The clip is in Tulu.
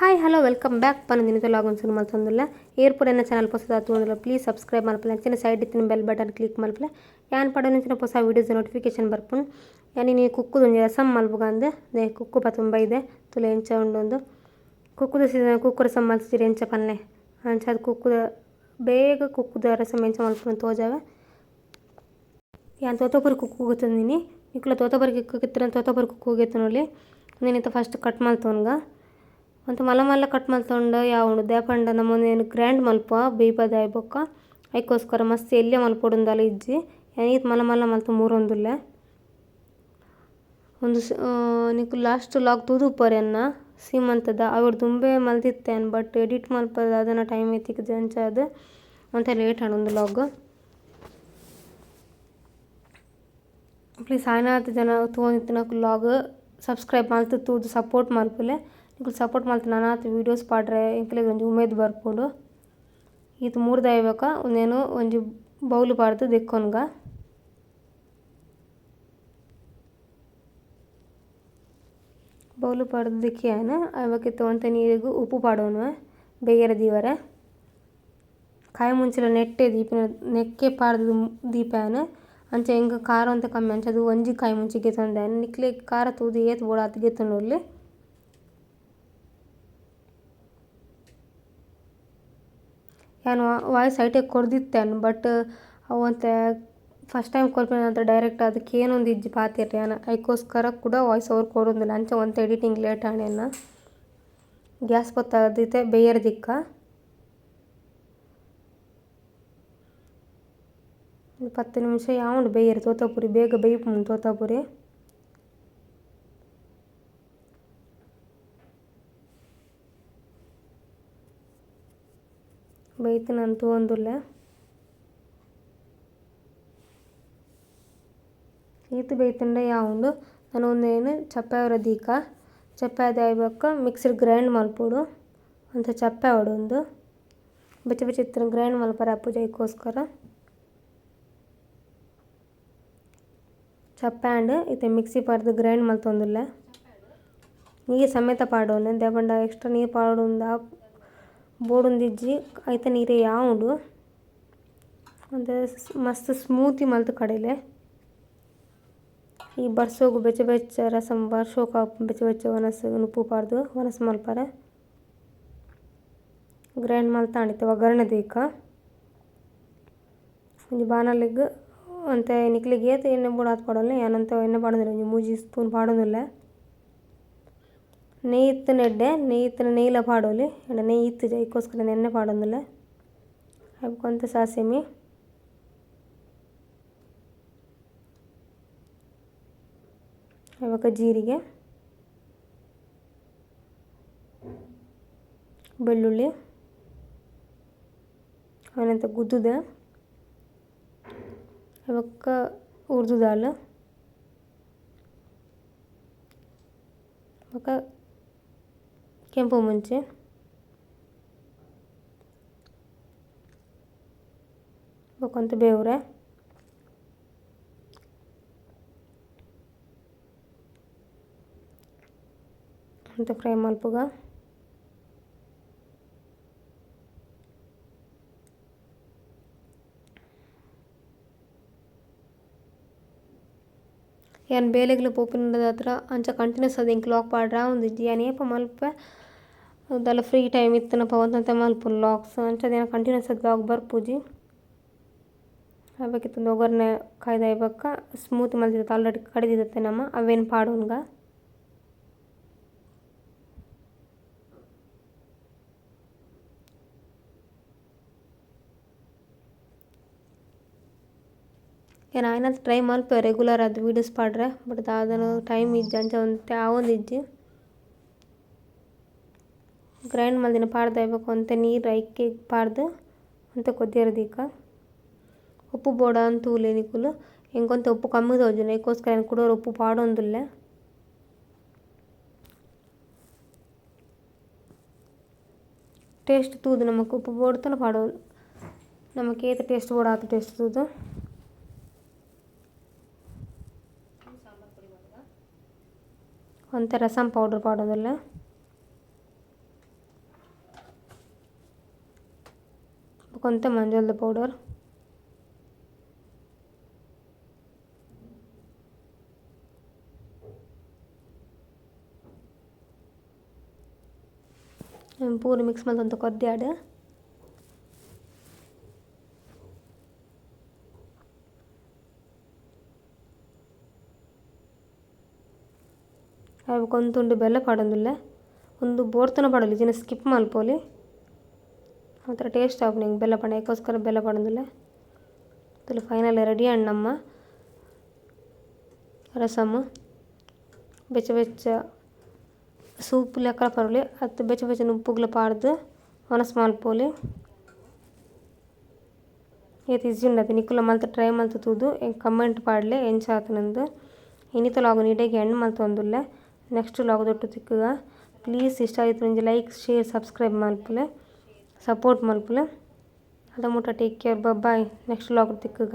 Hi hello welcome back ಪನೊಂದಿನಿತ log ಸುರು ಮಲ್ತೊಂದುಲ್ಲ ಏರ್ಪುರ ಎನ್ನ ಚಾನಲ್ ಪೊಸದಾತುಂಡುಲ ಪ್ಲೀಸ್ ಸಬ್ಸ್ಕ್ರೈಬ್ ಮಲ್ಪುಲೆ ಅಂಚನೆ ಸೈಡ್ ಇತ್ತಿನ bell button click ಮಲ್ಪುಲೆ ಯಾನ್ ಪಾಡೊಂದಿನ ಪೊಸ ವೀಡಿಯೋಸ್ ನೋಟಿಫಿಕೇಶನ್ ಬರ್ಪುಂಡು. ಯಾನ್ ಇನಿ ಕುಕ್ಕುದ ಒಂಜಿ ರಸಮ್ ಮಲ್ಪುಗಂದ್ ದೆ ಕುಕ್ಕು ಪತೊಂದು ಬೈದೆ ತೂಲೆ ಎಂಚ ಉಂಡು ಕುಕ್ಕುದ ಸೀಸನ್ ಕುಕ್ಕು ರಸಮ್ ಮಲ್ತಿಜೆರ್ ಎಂಚ ಪನ್ಲೆ ಅಂಚಾದ್ ಕುಕ್ಕುದ ಬೇಗ ಕುಕ್ಕುದ ರಸಮ್ ಎಂಚ ಮಲ್ಪುನ ತೋಜಾವೆ. ಯಾನ್ ತೋತಪುರಿ ಕುಕ್ಕು ಗೆತೊಂದಿನಿ ನಿಕುಲ ತೋತಪುರಿ ಕುಕ್ಕು ಗೆತ್ತುನ ತೋತಪುರಿ ಕುಕ್ಕು ಗೆತೊನೊಲಿ. ಉಂದೆನ್ ಇತ್ತೆ ಫಸ್ಟ್ ಕಟ್ ಮಲ್ತೊನ್ಗ ಒಂತೆ ಮಲ್ಲ ಮಲ್ಲ ಕಟ್ ಮಲ್ತೊಂಡ ಯಾವುಂಡು ದಾಯೆ ನಮ ಉಂದೆನ್ ಗ್ರೈಂಡ್ ಮಲ್ಪ ಬೇಯ್ಪದಾಯಿ ಬೊಕ್ಕ ಐಕೋಸ್ಕರ ಮಸ್ತ್ ಎಲ್ಯ ಮಲ್ಪೊಡುಂದಲ ಇಜ್ಜಿ. ಯಾನ್ ಈತ್ ಮಲ್ಲ ಮಲ್ಲ ಮಲ್ತ್ ಮೂರೊಂದುಲ್ಲೆ. ಉಂದು ನಿಕುಲು ಲಾಸ್ಟ್ ಲಾಗ್ ತೂದುಪ್ಪರ್ ಎನ್ನ ಸೀಮಂತದ ಅವೆಡ್ ದುಂಬೆ ಮಲ್ತಿತ್ತೆ ಯಾನ್ ಬಟ್ ಎಡಿಟ್ ಮಲ್ಪರೆ ದಾದನ ಟೈಮ್ ತಿಕ್ಕುಜಿ ಅಂಚಾದ್ ಒಂತೆ ಲೇಟ್ ಆಂಡ್ ಉಂದು ಲಾಗ್. ಪ್ಲೀಸ್ ಆಯಿನಾತ್ ಜನ ತೂವೊಂದಿತ್ತಿನಕುಲು ಲಾಗ್ ಸಬ್ಸ್ಕ್ರೈಬ್ ಮಲ್ತ್ ತೂದು ಸಪೋರ್ಟ್ ಮಲ್ಪುಲೆ. ನಿಕುಲು ಸಪೋರ್ಟ್ ಮಲ್ತ್ ನಾನಾತ್ ವೀಡಿಯೋಸ್ ಪಾಡ್ರೆ ಎಂಕ್ಲೆಗ್ ಒಂಜಿ ಉಮೇದ್ ಬರ್ಪುಂಡು. ಈತ್ ಮೂರ್ದಾಯಿ ಬೊಕ ಉಂದೆನ್ ಒಂಜಿ ಬೌಲ್ ಪಾಡ್ದ್ ದೆಕ್ಕೊನ್ಗ. ಬೌಲ್ ಪಾಡ್ದ್ ದೆಕ್ಕಿಯೆನ್ ಅವೆಕ್ ಇತ್ತೆ ಒಂತೆ ನೀರುಗು ಉಪ್ಪು ಪಾಡೊನುವೆ ಬೇಯರೆ ದೀವರೆ. ಕಾಯಿ ಮುಂಚಿಲ ನೆಟ್ಟೆ ದೀಪಿನ ನೆಕ್ಕೆ ಪಾಡ್ದ್ ದೀಪೆನ್ ಅಂಚ ಎಂಕ್ ಖಾರ ಒಂತೆ ಕಮ್ಮಿ ಅಂಚ ಅದು ಒಂಜಿ ಕಾಯಿ ಮುಂಚಿ ಗೆತೊಂದೆ ನಿಕ್ಲೆಗ್ ಖಾರ ತೂದು ಏತ್ ಬೋಡಾತ್ ಗೆತೊನೊಲಿ. ಯಾನ್ ವಾಯ್ಸ್ ಐಟೆ ಕೊರ್ದಿತ್ತೆನ್ ಬಟ್ ಅವು ಒಂತೆ ಫಸ್ಟ್ ಟೈಮ್ ಕೊರ್ಪಿನ ಡೈರೆಕ್ಟ್ ಆದ್ ಕೇನೊಂದಿಜ್ಜಿ ಪಾತೆರ್ರೆ ಯಾನ್ ಐಕೋಸ್ಕರ ಕೂಡ ವಾಯ್ಸ್ ಓವರ್ ಕೊರೊಂದುಲ್ಲೆ ಅಂಚ ಒಂತೆ ಎಡಿಟಿಂಗ್ ಲೇಟ್ ಆಂಡ್ ಎನ್ನ. ಗ್ಯಾಸ್ ಪೊತ್ತಾದ್ ಇತ್ತೆ ಬೇಯರೆ ದಿಕ್ಕ. 10 ನಿಮಿಷ ಯಾವುಂಡು ಬೇಯರೆ ತೋತಾಪುರಿ ಬೇಗ ಬೇಯ್ಪುಂಡು ತೋತಾಪುರಿ. ಬೇಯ್ತಿನಂದ್ ತೂವೊಂದುಲ್ಲೆ. ಈತ್ ಬೇಯ್ತುಂಡ ಯಾವುಂಡು ನನ ಉಂದೆನ್ ಚಪ್ಪೆ ದೀಕ ಚಪ್ಪೆ ಆಯಿ ಬೊಕ್ಕ ಮಿಕ್ಸಿಡ್ ಗ್ರೈಂಡ್ ಮಲ್ಪೊಡು. ಒಂತೆ ಚಪ್ಪೆ ಆವೊಡು ಉಂದು ಬೆಚ್ಚ ಬೆಚ್ಚ ಇತ್ತಿನ ಗ್ರೈಂಡ್ ಮಲ್ಪರೆ ಆಪುಜಿ ಐಕೋಸ್ಕರ. ಚಪ್ಪೆ ಆಂಡ್ ಇತ್ತೆ ಮಿಕ್ಸಿ ಪಾಡ್ದ್ ಗ್ರೈಂಡ್ ಮಲ್ತೊಂದುಲ್ಲೆ. ನೀರು ಸಮೇತ ಪಾಡೊಲಿ ದಾಯೆ ಪಂಡ ಎಕ್ಸ್ಟ್ರಾ ನೀರು ಪಾಡೊಂದು ಬೋಡುಂದಿಜ್ಜಿ ಐತ ನೀರೇ ಯಾವುಂಡು. ಒಂತೆ ಮಸ್ತ್ ಸ್ಮೂತಿ ಮಲ್ತ್ ಕಡೆಲೆ. ಈ ಬರ್ಸೋಗು ಬೆಚ್ಚ ಬೆಚ್ಚ ರಸಮ್ ಬಾರಿ ಶೋಕು ಬೆಚ್ಚ ಬೆಚ್ಚ ವನಸ್ ಉಪ್ಪು ಪಾಡ್ದು ವನಸ್ ಮಲ್ಪರೆ. ಗ್ರೈಂಡ್ ಮಲ್ತಾಂಡ್ ಇತ್ತೆ ಒಗ್ಗರಣೆ ದೀಕ. ಒಂಜಿ ಬಾಣಲೆಗ್ ಒಂತೆ ನಿಕ್ಲೆಗ್ ಏತ್ ಎಣ್ಣೆ ಬೋಡಾತ್ ಪಾಡೊಲಿ ಯಾನ್ ಒಂತೆ ಎಣ್ಣೆ ಪಾಡೊಂದುಲ್ಲೆ ಒಂಜಿ 3 ಸ್ಪೂನ್ ಪಾಡೊಂದುಲ್ಲೆ. ನೆಯ್ಯಿ ಇತ್ತಿನ ಎಡ್ಡೆ ನೆಯ್ಯಿ ಇತ್ತಿನ ನೆಯ್ಯಿಲ ಪಾಡೊಲಿ ಎನ್ನ ನೆಯ್ಯಿ ಇತ್ತಿಜಿ ಐಕೋಸ್ಕರ ಎಣ್ಣೆ ಪಾಡೊಂದುಲ್ಲೆ. ಅಯ್ಕ್ ಒಂತೆ ಸಾಸಿಮೆ ಬೊಕ ಜೀರಿಗೆ ಬೆಳ್ಳುಳ್ಳಿ ಅವೆನಂತ ಗುದ್ದುದೆ ಬೊಕ್ಕ ಉರ್ದು ದಾಲ್ ಬೊಕ್ಕ ಕೆಂಪು ಮುಂಚಿ ಬೊಕ್ಕ ಒಂತೆ ಬೇವುರೆ ಒಂತೆ ಫ್ರೈ ಮಲ್ಪುಗ. ಯಾನ್ ಬೇಲೆಗ್ಲ ಪೋಪಿನದಾತ್ರ ಅಂಚ ಕಂಟಿನ್ಯೂಸ್ ಆದ್ ಎಂಕ್ ಲಾಗ್ ಪಾಡ್ರೆ ಆವೊಂದಿಜ್ಜಿ. ಯಾನ್ ಏಪ ಮಲ್ಪೆ ದಾಲ ಫ್ರೀ ಟೈಮ್ ಇತ್ತಿನಪ ಒಂತೊಂತೆ ಮಲ್ಪುನು ಲಾಗ್ಸ್ ಅಂಚಾದ್ ಯಾನ್ ಕಂಟಿನ್ಯೂಸ್ ಆದ್ ಲಾಗ್ ಬರ್ಪುಜಿ. ಅವೆಕ್ ಇತ್ತೆ ಒಗ್ಗರಣೆ ಕಾಯ್ದಾಯಿ ಬೊಕ್ಕ ಸ್ಮೂತ್ ಮಲ್ತಿತ್ತೆ ಆಲ್ರೆಡಿ ಕಡೆದಿತ್ತೆ ನಮ ಅವೆನ್ ಪಾಡೊನ್ಗ. ಯಾನ್ ಆಯಿನಾತ್ ಟ್ರೈ ಮಲ್ಪೆ ರೆಗ್ಯುಲರ್ ಆದ್ ವೀಡಿಯೋಸ್ ಪಾಡ್ರೆ ಬಟ್ ದಾದನ ಟೈಮ್ ಇಜ್ಜಿ ಅಂಚ ಒಂತೆ ಆವೊಂದಿಜ್ಜಿ. ಗ್ರೈಂಡ್ ಮಲ್ದಿನ ಪಾಡ್ದಾಯಿ ಬೊಕ್ಕ ಒಂತೆ ನೀರು ಐಕೆ ಪಾಡ್ದ್ ಒಂತೆ ಕೊದ್ದಿಯರ ದೀಕ. ಉಪ್ಪು ಬೋಡ ಅಂದ್ ತೂಲೆ ನಿಕುಲು ಎಂಕ್ ಒಂತೆ ಉಪ್ಪು ಕಮ್ಮಿ ತೋಜುಂಡು ಐಕೋಸ್ಕರ ಯಾನ್ ಕುಡೊರ ಉಪ್ಪು ಪಾಡೊಂದುಲ್ಲೆ. ಟೇಸ್ಟ್ ತೂದು ನಮಕ್ ಉಪ್ಪು ಬೋಡ್ತನ ಪಾಡೊಡು ನಮಕ್ ಏತ್ ಟೇಸ್ಟ್ ಬೋಡ ಆತ್ ಟೇಸ್ಟ್ ತೂದು. ಒಂತೆ ರಸಮ್ ಪೌಡರ್ ಪಾಡೊಂದುಲ್ಲೆ. ಬೊಕ ಒಂತೆ ಮಂಜೊಲ್ದ ಪೌಡರ್. ಐನ್ ಪೂರ ಮಿಕ್ಸ್ ಮಂತ್ ಒಂತೆ ಕೊದ್ಯಾಡ್. ಆಯೆ ಬೊಕ ಒಂತೆ ತುಂಡು ಬೆಲ್ಲ ಪಾಡೊಂದುಲ್ಲೆ ಉಂದು ಬೋಡ್ತಾಂಡ ಪಾಡೊಲಿ ಇಜ್ಜಿಂಡ ಸ್ಕಿಪ್ ಮನ್ಪೊಲಿ ಒಂತರ ಟೇಸ್ಟ್ ಆಪುಂಡು ಎಂಕ್ ಬೆಲ್ಲ ಪಾಡ್ಂಡ ಐಕೋಸ್ಕರ ಬೆಲ್ಲ ಪಾಡೊಂದುಲ್ಲೆ. ತೂಲೆ ಫೈನಲ್ ರೆಡಿ ಆಂಡ್ ನಮ್ಮ ರಸಮ್. ಬೆಚ್ಚ ಬೆಚ್ಚ ಸೂಪ್ ಲೆಕ ಪರೊಲಿ ಅತ್ತ್ ಬೆಚ್ಚ ಬೆಚ್ಚ ನುಪ್ಪುಗ್ಲ ಪಾಡ್ದ್ ವನಸ್ ಮನ್ಪೊಲಿ. ಏತ್ ಈಜಿ ಉಂಡತೆ ನಿಕುಲ್ಲ ಮಲ್ತ್ ಟ್ರೈ ಮಲ್ತ್ ತೂದು ಎಂಕ್ ಕಮೆಂಟ್ ಪಾಡ್ಲೆ ಎಂಚ ಆತುಂಡು ಇನಿತ ಲಾಗ್ ಇಡೆಗ್ ಎಂಡ್ ಮಲ್ತೊಂದುಲ್ಲೆ ನೆಕ್ಸ್ಟ್ ಲಾಗ್ ದೊಟ್ಟು ತಿಕ್ಕುಗ. ಪ್ಲೀಸ್ ಇಷ್ಟ ಆಯಿತು ಒಂಜಿ ಲೈಕ್ ಶೇರ್ ಸಬ್ಸ್ಕ್ರೈಬ್ ಮಲ್ಪುಲೆ ಸಪೋರ್ಟ್ ಮಲ್ಪುಲೆ. ಅದ ಮುಟ take care bye next vlog ತಿಕ್ಕುಗ.